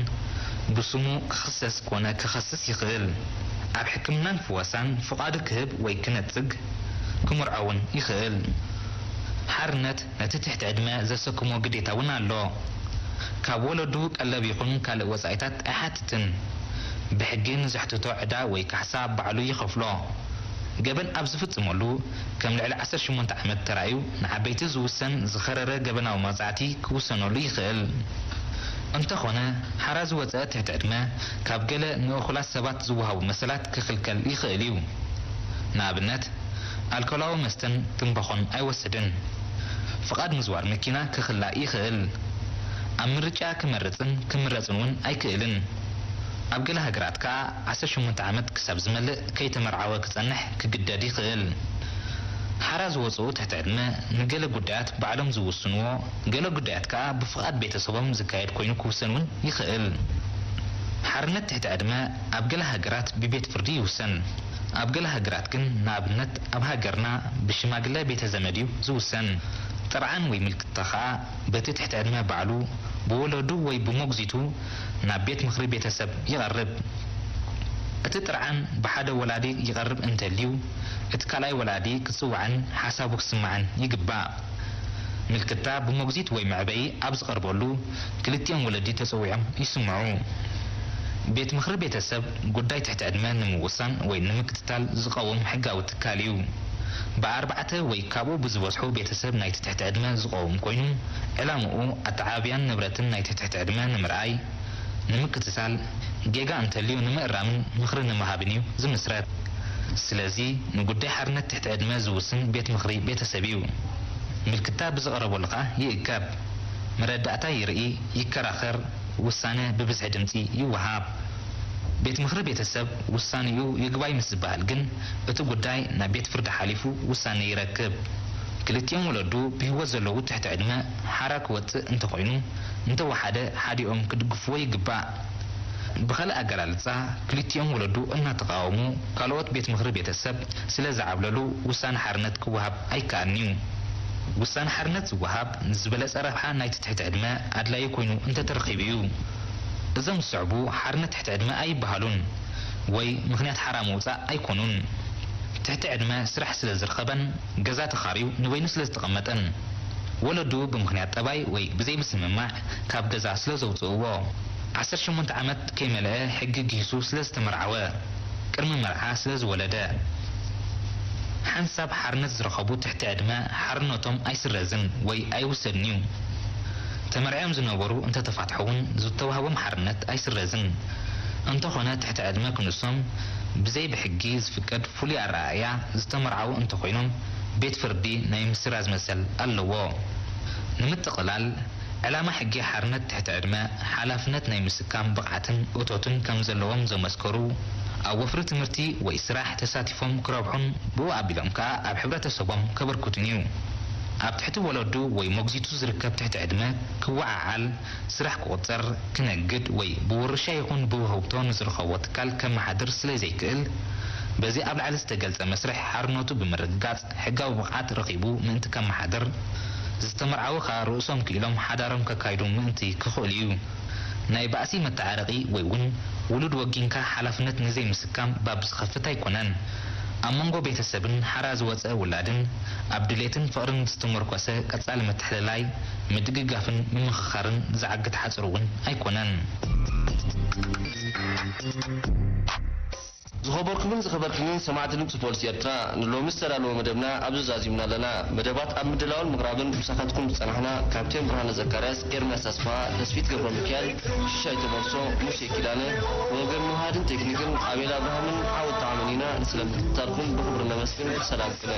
ብስሙ ክኽሰስ ኮነ ክኸስስ ይኽእል። ኣብ ሕክምናን ፍወሳን ፍቓዱ ክህብ ወይ ክነጽግ፣ ክምርዖ እውን ይኽእል። ሓርነት ነቲ ትሕቲ ዕድመ ዘሰክሞ ግዴታ እውን ኣሎ። ካብ ወለዱ ቀለብ ይኹን ካልእ ወጻኢታት ኣይሓትትን። ብሕጊ ንዘሕትቶ ዕዳ ወይ ካሕሳ ባዕሉ ይኸፍሎ። ገበን ኣብ ዝፍጽመሉ፣ ከም ልዕሊ ዓሰርተ ሸሞንተ ዓመት ተራእዩ ንዓበይቲ ዝውሰን ዝኸረረ ገበናዊ መቕጻዕቲ ክውሰነሉ ይኽእል። እንተኾነ፣ ሓራ ዝወጸ ትሕቲ ዕድመ ካብ ገለ ንእኹላት ሰባት ዝወሃቡ መሰላት ክኽልከል ይኽእል እዩ። ንኣብነት፣ ኣልኮላዊ መስተን ትምባኾን ኣይወስድን። ፍቓድ ምዝዋር መኪና ክኽላእ ይኽእል። ኣብ ምርጫ ክመርጽን ክምረጽን እውን ኣይክእልን። ኣብ ገለ ሃገራት ከኣ ዓሰርተ ሸሞንተ ዓመት ክሳብ ዝመልእ ከይተመርዓወ ክጸንሕ ክግደድ ይኽእል። ሓራ ዝወጽኡ ትሕቲ ዕድመ ንገለ ጉዳያት ባዕሎም ዝውስንዎ፣ ገለ ጉዳያት ከኣ ብፍቓድ ቤተሰቦም ዝካየድ ኮይኑ ክውሰን እውን ይኽእል። ሓርነት ትሕቲ ዕድመ ኣብ ገለ ሃገራት ብቤት ፍርዲ ይውሰን። ኣብ ገለ ሃገራት ግን፣ ንኣብነት ኣብ ሃገርና፣ ብሽማግለ ቤተ ዘመድ እዩ ዝውሰን። ጥርዓን ወይ ምልክታ ከኣ በቲ ትሕቲ ዕድመ ባዕሉ፣ ብወለዱ ወይ ብሞግዚቱ ናብ ቤት ምኽሪ ቤተሰብ ይቐርብ። እቲ ጥርዓን ብሓደ ወላዲ ይቐርብ እንተልዩ፣ እቲ ካልኣይ ወላዲ ክጽዋዕን ሓሳቡ ክስማዕን ይግባእ። ምልክታ ብሞግዚት ወይ መዕበዪ ኣብ ዝቐርበሉ፣ ክልቲኦም ወለዲ ተጸዊዖም ይስምዑ። ቤት ምኽሪ ቤተሰብ ጉዳይ ትሕቲ ዕድመ ንምውሳን ወይ ንምክትታል ዝቐውም ሕጋዊ ትካል እዩ። ብኣርባዕተ ወይ ካብኡ ብዝበዝሑ ቤተሰብ ናይቲ ትሕቲ ዕድመ ዝቐውም ኮይኑ፣ ዕላምኡ ኣተዓባብያን ንብረትን ናይቲ ትሕቲ ዕድመ ንምርኣይ፣ ንምክትታል፣ ጌጋ እንተልዩ ንምእራምን ምኽሪ ንምሃብን እዩ ዝምስረት። ስለዚ ንጉዳይ ሓርነት ትሕቲ ዕድመ ዝውስን ቤት ምኽሪ ቤተሰብ እዩ። ምልክታ ብዝቐረበሉ ከኣ ይእከብ። መረዳእታ ይርኢ፣ ይከራኸር፣ ውሳነ ብብዝሒ ድምጺ ይወሃብ። ቤት ምኽሪ ቤተሰብ ውሳኔኡ ይግባይ ምስ ዝበሃል ግን፣ እቲ ጉዳይ ናብ ቤት ፍርዲ ሓሊፉ ውሳኔ ይረክብ። ክልቲኦም ወለዱ ብህይወት ዘለዉ ትሕቲ ዕድመ ሓራ ክወጽእ እንተኾይኑ፣ እንተወሓደ ሓዲኦም ክድግፍዎ ይግባእ። ብኻልእ ኣገላልጻ፣ ክልቲኦም ወለዱ እናተቓወሙ፣ ካልኦት ቤት ምኽሪ ቤተሰብ ስለ ዝዓብለሉ ውሳነ ሓርነት ክወሃብ ኣይከኣልን'ዩ። ውሳነ ሓርነት ዝወሃብ ንዝበለጸ ረብሓ ናይቲ ትሕቲ ዕድመ ኣድላዪ ኮይኑ እንተተረኺቡ እዩ። እዞም ዝስዕቡ ሓርነት ትሕቲ ዕድመ ኣይበሃሉን ወይ ምኽንያት ሓራ ምውጻእ ኣይኮኑን። ትሕቲ ዕድመ ስራሕ ስለ ዝረኸበን ገዛ ተኻርዩ ንበይኑ ስለ ዝተቐመጠን፣ ወለዱ ብምኽንያት ጠባይ ወይ ብዘይምስምማዕ ካብ ገዛ ስለ ዘውጽእዎ፣ ዓሰርተ ሸሞንተ ዓመት ከይመልአ ሕጊ ጊሱ ስለ ዝተመርዓወ፣ ቅድሚ መርዓ ስለ ዝወለደ። ሓንሳብ ሓርነት ዝረኸቡ ትሕቲ ዕድመ ሓርነቶም ኣይስረዝን ወይ ኣይውሰድን እዩ። ተመርዕዮም ዝነበሩ እንተተፋትሑ እውን ዝተዋህቦም ሓርነት ኣይስረዝን። እንተኾነ ትሕቲ ዕድመ ክንሶም ብዘይ ብሕጊ ዝፍቀድ ፍሉይ ኣረኣእያ ዝተመርዓዉ እንተኾይኖም ቤት ፍርዲ ናይ ምስራዝ መሰል ኣለዎ። ንምጥቕላል፣ ዕላማ ሕጊ ሓርነት ትሕቲ ዕድመ፣ ሓላፍነት ናይ ምስካም ብቕዓትን እቶትን ከም ዘለዎም ዘመስከሩ፣ ኣብ ወፍሪ ትምህርቲ ወይ ስራሕ ተሳቲፎም ክረብሑን ብኡ ኣቢሎም ከኣ ኣብ ሕብረተሰቦም ከበርክቱን እዩ። ኣብ ትሕቲ ወለዱ ወይ መግዚቱ ዝርከብ ትሕቲ ዕድመ ክወዓዓል፣ ስራሕ ክቑጸር፣ ክነግድ ወይ ብውርሻ ይኹን ብውህብቶ ንዝረኸቦ ትካል ከመሓድር ስለ ዘይክእል፣ በዚ ኣብ ላዕሊ ዝተገልጸ መስርሕ ሓርነቱ ብምርግጋጽ ሕጋዊ ብቕዓት ረኺቡ ምእንቲ ከመሓድር፣ ዝተመርዓዉ ከኣ ርእሶም ክኢሎም ሓዳሮም ከካይዱ ምእንቲ ክኽእሉ እዩ። ናይ ባእሲ መተዓረቒ ወይ እውን ውሉድ ወጊንካ ሓላፍነት ንዘይምስካም ባብ ዝኸፍት ኣይኮነን። ኣብ መንጎ ቤተሰብን ሓራ ዝወጸ ውላድን ኣብ ድሌትን ፍቕርን ዝተመርኮሰ ቀጻሊ ምትሕልላይ፣ ምድግጋፍን ምምኽኻርን ዝዓግት ሓጽር እውን ኣይኮነን። ዝኸበርኩምን ዝኸበርክንን ሰማዕቲ ድምፂ ፖሊስ ኤርትራ፣ ንሎሚ ዝተዳለወ መደብና ኣብዚ ዛዚምና ኣለና። መደባት ኣብ ምድላውን ምቕራብን ምሳኻትኩም ዝጸናሕና ካፕቴን ብርሃነ ዘካርያስ፣ ኤርምያስ ኣስፍሃ፣ ተስፊት ገብረ ሚካኤል፣ ሽሻይ ተመልሶ፣ ሙሴ ኪዳነ፣ ብወገን መውሃድን ቴክኒክን ኣቤል ኣብርሃምን ዓወት ጣዕምን ኢና። ንስለ ምክትታልኩም ብኽብሪ ነመስግን። ሰላም ቅነ።